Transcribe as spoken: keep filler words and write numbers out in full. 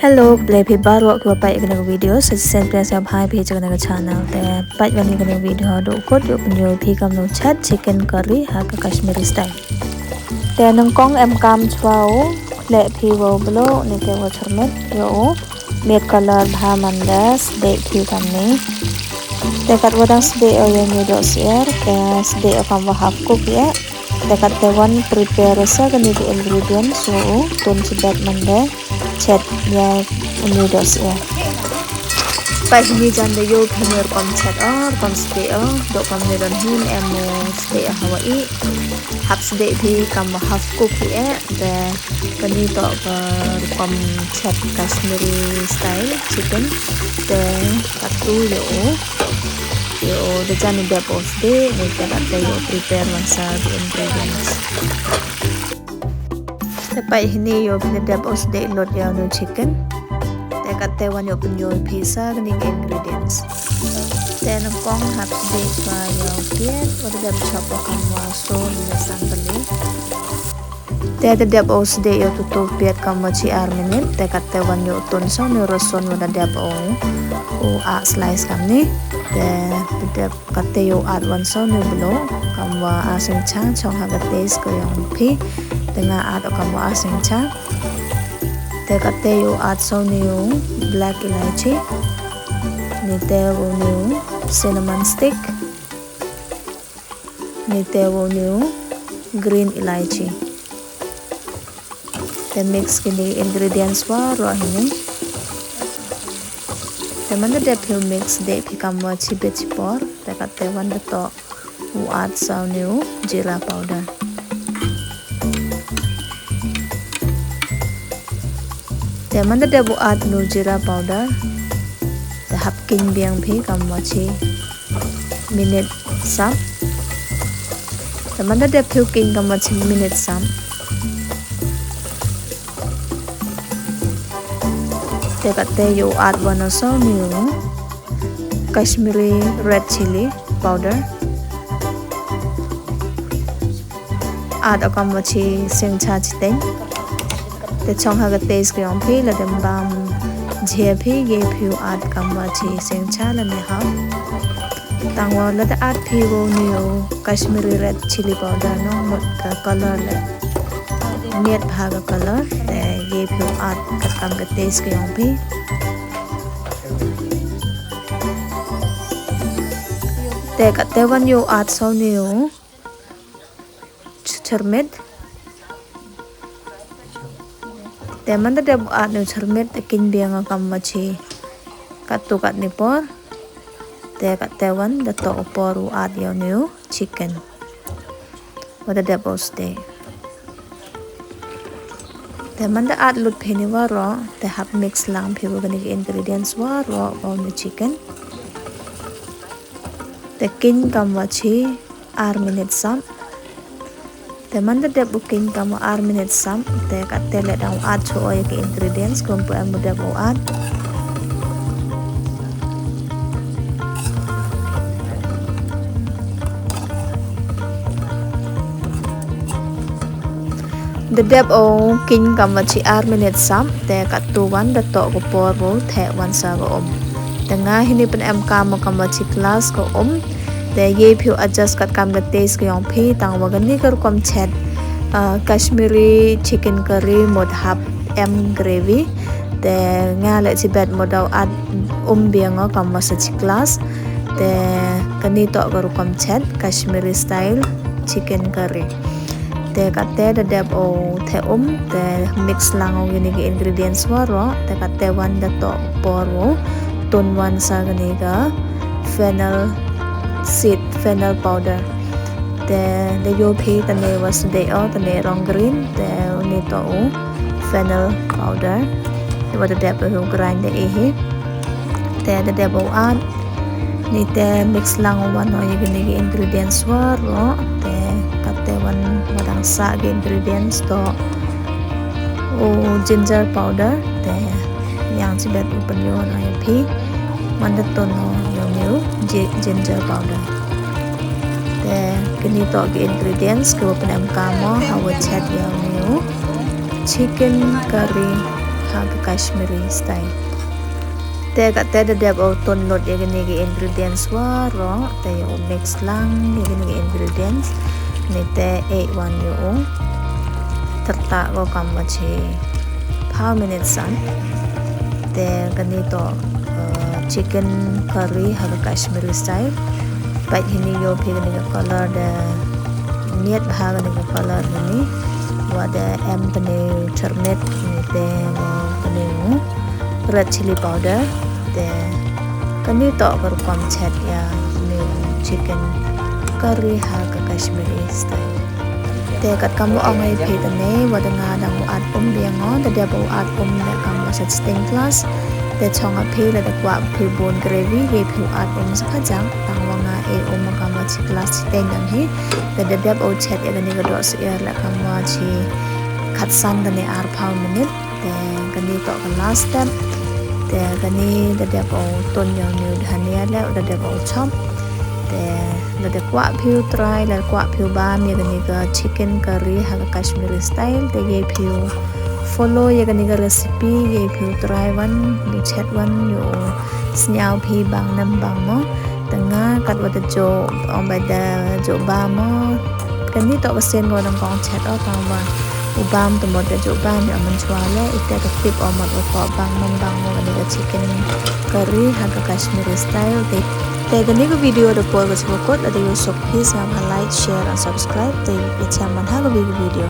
Hello, khublei phi baroh kiba peit ïa kane ka video. Sa shisien phi ïa sngewbha phi ïa kane ka channel, te peit ïa kane ka video haduh kut, ïoh pynïoh phi kumno chet chicken curry ha ka Kashmiri style. Te nyngkong em kam chwa u, khleh phi wa u bloh ne te wa u chyrmit, ïoh u miet color bha, man la sdeh phi kamni. Te katwa dang sdeh o ïa une u dohsyiar, te sdeh o kam wa half cook ïa. Te katwa wan prepare sa kane ka ingredients, ïoh u tun shibit man la chet ïa une u dohsyiar. Peit hini jan da ïoh phi ne rukom chet o, rukom sdeh o, doh kumne don hi, em u sdeh o hawa i. Hap sdeh phi kam wa half cook phi eh, te kane toh ka rukom chet Kashmiri style chicken. Te katto ïoh u, ïoh u da jan u dep o sdeh, ne te katto ïoh prepare wan sa the ingredients. Te peit hini ïoh phi da dep o sdeh lut ïa une u chicken. Te katto wan ïoh pynïoh phi sa kane ka ingredients. Te nyngkong hap sdeh phi ïa u piat, wa da dep chop o kam wa sor ne san tylli. Te da dep o sdeh ïa u tutu piat kam wa chi ar minit, te katto wan ïoh tun sa une u rason wa da dep o, u ah slice kamni. Te da dep Katto ïoh add wan sa une u bloh kam wa ar sngewcha, chong ha ka taste ka ïong phi. Te nga add o kam wa ar sngewcha. Te katto ïoh add sa une u black elaichi, ne te wa une u cinnamon stick, ne te wa une u green elaichi. Te mix kine ingredients waroh hini. Te man da dep phi u mix, deh phi kam wa chi bit chi por. Te katto wan da toh u add sa une u jeera powder. Te man da dep u add une u jeera powder, te hap kheiñ biang phi kam wa chi minit sap. Te man da dep phi u kheiñ kam wa chi minit sap, te katto ïoh add wan o sa une u Kashmiri red chilli powder. Add o kam wa chi sngewcha chiteng. Te chong ha ka taste ka ïong phi, lada em bam jia phi, ïa phi u add kam wa chi sngewcha lane half. Tang wa lada add phi wa une u Kashmiri red chilli powder, nongmut ka color leh miat bha ka color, te ïa phi u add katkam ka taste ka ïong phi. Te katto wan ïoh add sa une u ch-, chyrmit. Te man da dep u add une u chyrmit, te kheiñ biang o kam wa chi katto katne por. Te katto wan da toh u por u add ïa une u chicken wa da dep o sdeh. Te man da add lut phi ne waroh, te hap mix lang phi wa kine ki ingredients waroh wa une u chicken. Te kheiñ kam wa chi ar minit sap. Te man da dep u kheiñ kam wa ar minit sap, te katto leh dang u add chuh o ïa ki ingredients, kum pu em u dep u add. Da dep o kheiñ kam wa chi ar minit sap, te katto wan da toh ka por u theh wan sa ka um. Te nga hini pynemkam o kam wa chi glass ka um. Te ïa phi u adjust katkam ka taste ka ïong phi, tang wa kane ka rukom chet, ah, Kashmiri chicken curry mut hap em gravy. Te nga leh chi bit mut da u add um biang o kam wa sa chi glass. Te kane toh ka rukom chet Kashmiri style chicken curry. Te katto da dep o theh um, te mix lang o kine ki ingredients waroh, te katto wan da toh por u tun wan sa kane ka fennel seed, fennel powder. Te da ïoh phi tang ne wa sdeh o, tang ne rong green, te une toh u fennel powder. Te wa da dep u grind da i hi. Te da dep u add. Ni te mix lang wan o ïa kine ki ingredients waroh, te katto wan wa dang sah ki ingredients toh u ginger powder, te ïa chi bit u pynïoh o ïa phi. Man da tun o ïa une u gi-, ginger powder. Te kine toh ki ingredients ki wa pynemkam o ha wa chet ïa une u chicken curry ha ka Kashmiri style. Te katte da dep u tun lut ïa kine ki ingredients waroh, te ïa u mix lang ïa kine ki ingredients. Nite ei wan ïa u. Tyrta ko kam ma chi phaw minutes san. Te kane to, uh, chicken curry ha ka Kashmiri style. Peit hini ïoh phi kane ka color da miat bha kane ka color hini. Wa da em kane turmeric nite wa kane u red chili powder. Te kane to ka rukom chet ïa kane chicken curry ha ka Kashmiri style. Te kat kam u ong ïa phi te ne, wa da nga dang u at um biang o, da dep u at um ne kam u sa sting plus. Te chong a phi lada kwah phi bun gravy, ïa phi u at um sa kajang, tang wa nga ei um kam u chi plus chi teng dang hi. Te da dep u chet ïa kane ka doh syiar la kam u chi khatsan kane arphaw minute. Te kane to ka last step. Te kane da dep u tun ïa u new dhania le, da dep u chop. Te lada kwah phi u try, lada kwah phi u bam ïa kane ka chicken curry ha ka Kashmiri style, te ïa phi u follow ïa kane ka recipe, ïa phi u try wan, ïa u chet wan, ïa u sñiaw phi bang nam bang mo. Te nga kat wa da ju ong ba da ju bam mo. Kane to ka sien ko dang kong chet o tang wa u bam te mo da ju bam ïa man chwa le, ite ka tip o mat u ko bang nam bang mo kane ka chicken curry ha ka Kashmiri style. Te, te kane ka video da por ka sukut, lada ïoh suk phi sngap ha like, share and subscribe. Te ïa cham man ha ka video.